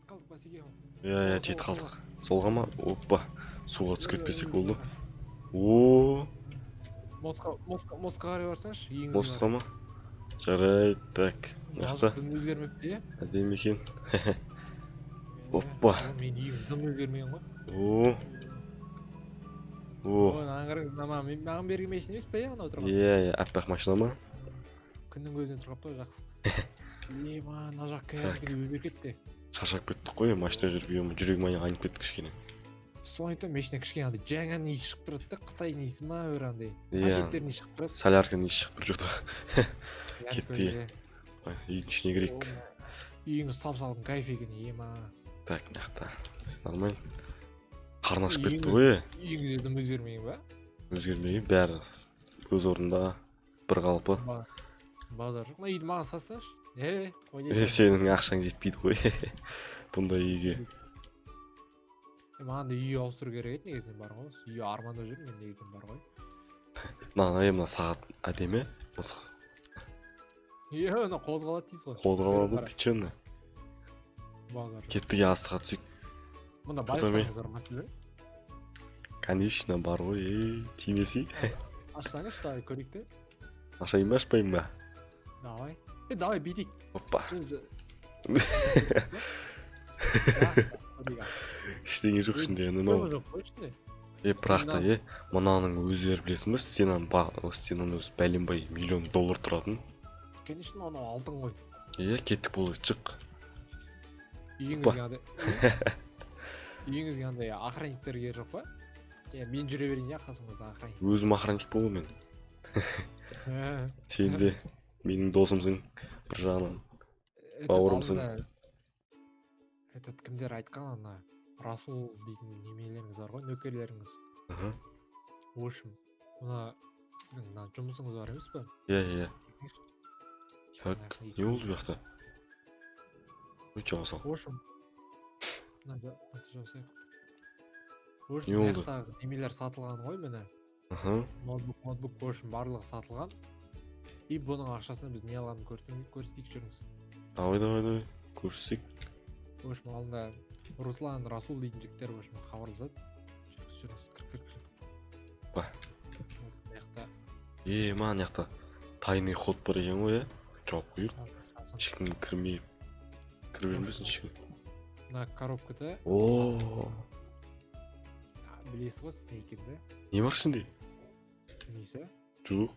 Жетіп қалдық, басеке. Иә, Солға, жетіп солға. қалдық. Солға ма? Опа, суға түсіп кетпесек болды. О. Мостқа қарай барсаңшы, үйіңізге. Мостқа ма? Жарайды. Так, мына жақта Дым өзгермепті, иә? Әдемі екен. Опа. О, менің үйім дым өзгермеген ғой. О, о. Ой, мынаны қараңыз, мына маған берген машина емес па, иә, анау тұрған? Иә, аппақ машина ма? Күннің көзіне тұрып қалыпты ғой, жақсы. Ема, мына жақ кәдімгідей өзгеріп кетті. Шаршап кеттік қой машина жүріп, е, жүрегім айнып кетті кішкене. Соны айтамын, машина кішкене андай жаңа иіс шығып тұрады да, қытайдың иісі ма, бір андай Иә. пакеттердің иісі шығып тұрады. Солярканың иісі шығып тұр жоқ. Кетті. Иә. Үйдің ішіне кірейік. Үйіңіз сап салқын, кайф екен, ема. Так, мына жақта нормально. Қарны ашып кетті ғой, е. Үйіңізде дым өзгермеген ба? Өзгермеген, бәрі өз орнында, бір қалпы. Базар жоқ. Мына үйді маған сатсаңшы, е. Е, сенің ақшаң жетпейді ғой бұндай үйге. Маған да үй ауыстыру керек еді негізінен, бар ғой. Үй армандап жүрмін мен негізінен, бар ғой. Мына, е, мына сағат әдемі, мысық. Е, мына қозғалады дейсіз ғой. Қозғалады. Қара. Ты че, мына? Базар жоқ. Кеттік, е, астыға түсейік. Мында Что там, е? байлықтарыңыз бар ма сізде? Конечно, бар ғой, ей, тимесей. Ашсаңызшы, давай көрейік те. Ашайын ба, ашпайын ба? Давай, е, давай бүйтейік. Опа. Жоқ. Ештеңе жоқ ішінде, інім ау. Жоқ қой ішінде. Е, бірақ та, е, мынаның өздері, білесің ба, стенаның, стенаның өзі бәленбай миллион доллар тұратын. Конечно, анау алтын ғой. Е, кеттік, болды, шық. Үйіңізге андай, үйіңізге андай охранниктер керек жоқ па, е? Мен жүре берейін, иә, қасыңызда охранник. Өзім охранник боламын мен. Сен де менің досымсың бір жағынан. Этот, Бауырымсың. Алдында этот кімдер айтқан, ана Расул дейтін немелеріңіз бар ғой, нөкерлеріңіз. Аха. В общем, мына сіздің мына жұмысыңыз бар емес па? Иә. Так, не болды бұл жақта? Ой, жауа сал. В общем, мына жабысайық. В общем, Не мына болды? жақтағы немелер сатылған ғой, міне. Ноутбук, в общем, барлығы сатылған. И бұның ақшасына біз не алғанын көрсетейік, жүріңіз. Давай, давай, давай, көрсетейік. В общем, алдында Руслан, Расул дейтін жігіттер, в общем, хабарласады. Жүріңіз, жүріңіз, кір, кір, кір. Ба. Вот, мына жақта. Е, мына жақта тайный ход бар екен ғой, иә. Жауып қояйық, ешкім кірмей, кіріп жүрмесін ешкім. Мына коробкада О. Білесіз ғой сіз не екенін да? Не бар ішінде? Білмейсіз ба? Жоқ.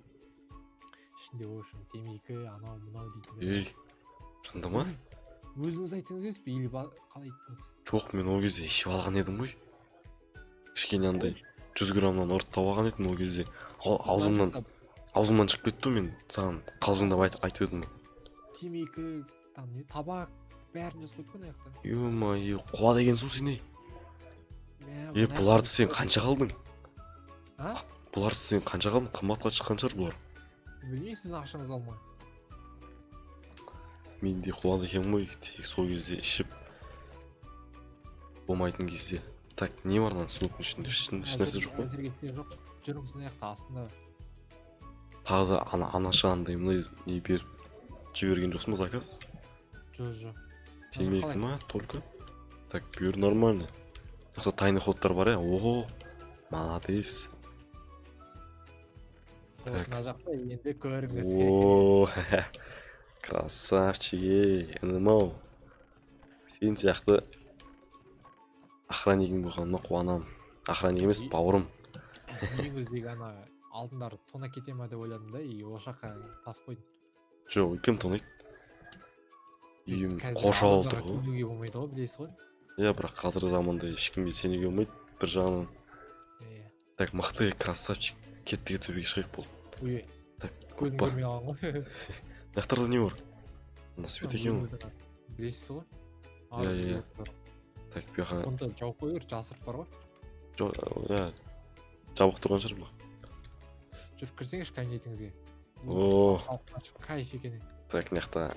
Ішінде, в общем, темекі, анау мынау дейтін. Ей, шынында ма? Өзіңіз айттыңыз емес пе или қалай айттыңыз? Жоқ, мен ол кезде ішіп алған едім ғой кішкене, андай 100 граммнан ұрттап алған едім ол кезде. Аузымнан шығып кетті ғой, мен саған қалжыңдап айтып едім ғой. Темекі, там не, табак, бәрін жазып қойдық қой мына жақта. Ё-моё, қуады екенсің сен, ей. Мә, Е, мына бұларды жақта сен қанша қалдың? А? Бұларды сен қанша қалдың? Қымбатқа шыққан шығар бұлар. Білмеймін, сіздің ақшаңызды алмай. Мен де қуады екенмін ғой тек сол кезде, ішіп болмайтын кезде. Так, не бар мына сундуктың ішінде? Ешнәрсе жоқ қой. Әзірге ештеңе жоқ. Жүріңіз, мына жақта астында. Тағы да ана анаша андай мындай не беріп жіберген жоқсың ба, заказ? Жоқ. Темекі Қалай? ма только? Так, бұ жер нормально. Мына жақта тайный ходтар бар, иә. Ого, молодец. Вот, Так. мына жақта енді көріңіз. О, красавчик, ей, інім ау, сен сияқты охраннигің болғанына қуанамын. Охранник емес, бауырым. Үйіңіздегі ана алтындар тонап кете ма деп ойладым да, и ол жаққа тасып қойдым. Жоқ, кім тонайды? Үйім Қазір қоршаулы адамдарға тұр ғой. Сенуге болмайды ғой, білесіз ғой. Иә, бірақ қазіргі заманда ешкімге сенуге болмайды бір жағынан. Иә. Так, мықты, красавчик. Кеттік, төбеге шығайық, болды. Ой. Так. Көзім Опа. көрмей қалған ғой. Мына жақтарда не бар? Мына свет екен ғой. Білесіз ғой. Иә. Так, бұл жаққа. Онда жауып қоя бер, жасырып бар ғой. Жоқ, иә, жабық тұрған шығар бұл. Жүріп кірсеңізші кабинетіңізге. О. Салқын, ашық, кайф екен. Так, мына жақта.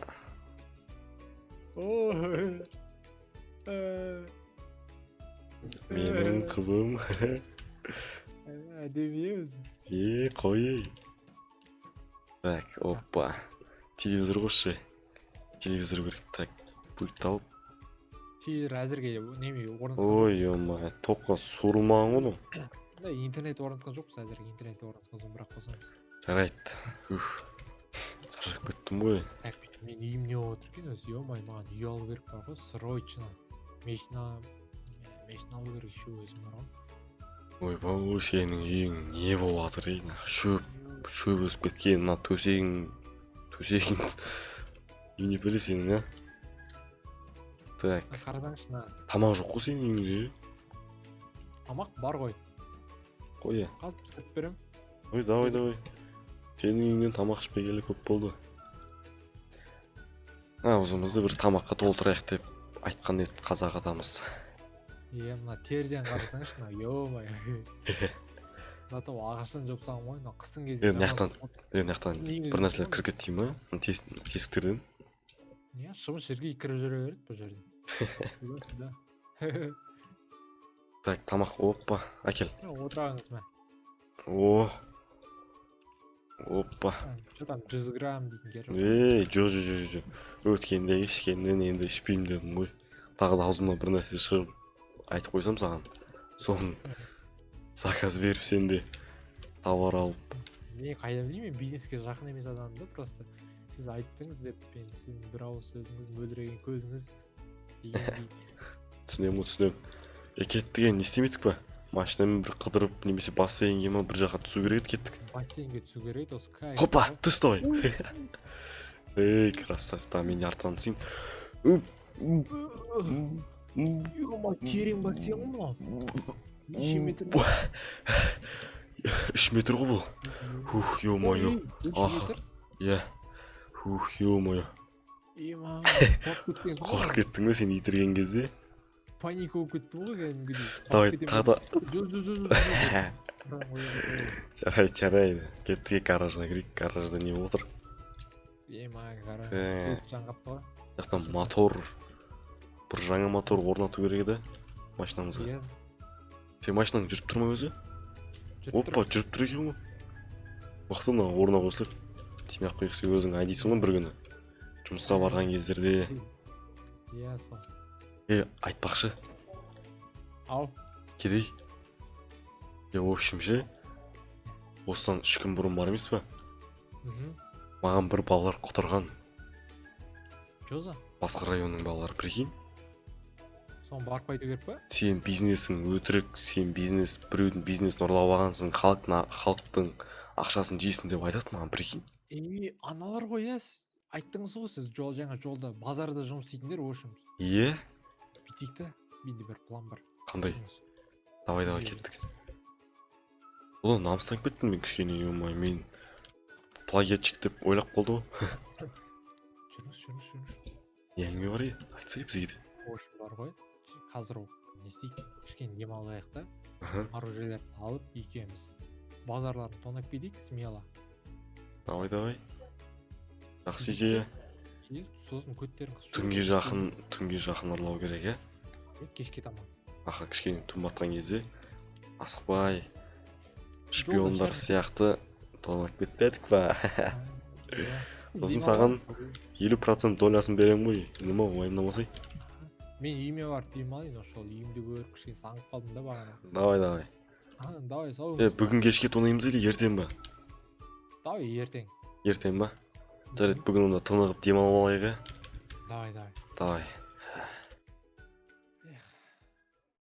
О. Менің қызым. Әдемі, иә, өзі. Е, қой, ей. Так, опа, телевизор қосшы, телевизор керек. Так, пультті алып. Телевизор әзірге неме орнатқан Ой, ё, тоққа суырылмаған ғой мынау. Да, интернет орнатқан жоқпыз әзірге. Интернет орнатқан соң бірақ қосамыз. Жарайды. Уф, шаршап кеттім ғой. Так, мен үйім не болып отыр екен өзі? Ё-моё, маған үй алу керек бар ғой срочно. Машина алу керек еще өзім бар ғой. Ойбай, сенің үйің не болып жатыр, ей? Мына шөп өсіп кеткен, мына төсегің не бәле сенің, а? Так. Мына қарасаңшы, мына. Тамақ жоқ қой сенің үйіңде. Тамақ бар ғой. Қой, иә. Қазір пісіріп беремін. Ой, давай, давай, сенің үйіңнен тамақ ішпегелі көп болды. Аузымызды бір тамаққа толтырайық деп айтқан еді қазақ атамыз. Иә, мына терезені қарасаңшы, мына, ё-моё, зато ағаштан жауып салған ғой мына қыстың кезінде. Е, мына жақтан, е, мына жақтан Сіздің үйіңізде бір нәрселер бар ма? кіріп кетті ма мына тесіктерден? Иә, шыбын шіркей кіріп жүре береді бұл жерден. Да. Так, тамақ, опа, әкел. Отырыңыз, мә. О, опа. Че там, 100 грамм дейтін керек. Ей, жоқ, жоқ, жоқ, жоқ, өткендегі ішкеннен енді ішпеймін дедім ғой. Тағы да аузымнан бір нәрсе шығып айтып қойсам саған, соны заказ беріп, сен де товар алып. Мен қайдан білейін, мен бизнеске жақын емес адаммын да. Просто сіз айттыңыз деп, мен сіздің бір ауыз сөзіңіз, мөлдіреген көзіңіз дегендей. Түсінемін ғой, түсінемін. Е, кеттік енді, не істемедік па, машинамен бір қыдырып немесе бассейнге ма, бір жаққа түсу керек еді, кеттік. Бассейнге түсу керек еді осы, кайф. Хопа, түс, давай. Ей, красавчик, давай, мен де артынан түсейін. Үп, үп, үп. Ё, терең бассейн ғой мынау, неше метр? 3 метр ғой бұл. Ух, ё-моё. 3 Ах. метр? Иә, ух, ё-моё. Ема, қорқып кеткен ғой. Қорқып кеттің бе сен итерген кезде? Паника болып кеттім ғой кәдімгідей. Давай тағы да. Жоқ, жоқ, жоқ, жоқ. Жарайды, жарайды, кеттік, гаражына кірейік. Гаражда не болып отыр? Ема, гараж Те. жанғапты ғой. Мына жақтан мотор, бір жаңа мотор орнату керек еді машинамызға. Иә. Сен машинаң жүріп тұр ма өзі? Жүріп Опа, тұр. жүріп тұр екен ғой. Уақыты мына орнына қосылып тимей ақ қояйық. Сен өзің айдайсың ғой бір күні жұмысқа барған кездерде. Иә, сол. Е, айтпақшы, Ау. кедей, е, в общем ше, осыдан 3 күн бұрын бар емес па, маған бір балалар құтырған. Чё за? Басқа районның балалары, прикинь. Соны барып қайту керек па? Сен бизнесің өтірік, сен бизнес, біреудің бизнесін ұрлап алғансың, халықтың ақшасын жейсің деп айтады маған, прикинь. Е, аналар ғой, иә, айттыңыз ғой сіз жол, жаңа жолда, базарда жұмыс істейтіндер, в общем. Иә. Бүйтейік та, менде бір план бар. Қандай? Жүріңіз. Давай, давай. Иә. Кеттік. Одан намыстанып кеттім мен кішкене, ё, мен плагиатчик деп ойлап қалды ғой. Жүріңіз, жүріңіз, жүріңіз. Не әңгіме бар, е, айтсай бізге де. В общем, бар ғой, қазір не істейік, кішкене демалайық та, оружиелерді алып, екеуміз базарларын тонап кетейік смело. Давай, давай, жақсы идея. И сосын көттерін қысып. Түнге жақын ұрлау керек, иә? Кешке таман. Аха, кішкене түн батқан кезде асықпай, шпиондар сияқты тонап кетпедік па? Иә. Сосын саған 50% долясын беремін ғой, інім ау, уайымдамасай. Мен үйіме барып демалайын, ошол үйімді көріп, кішкене сағынып қалдым да бағана. Давай, давай. А, давай, сау Е, болыңыз. бүгін кешке тонаймыз или ертең ба? Давай ертең. Ертең ба? Жарайды, бүгін онда тынығып демалып алайық, иә. Давай, давай. Давай.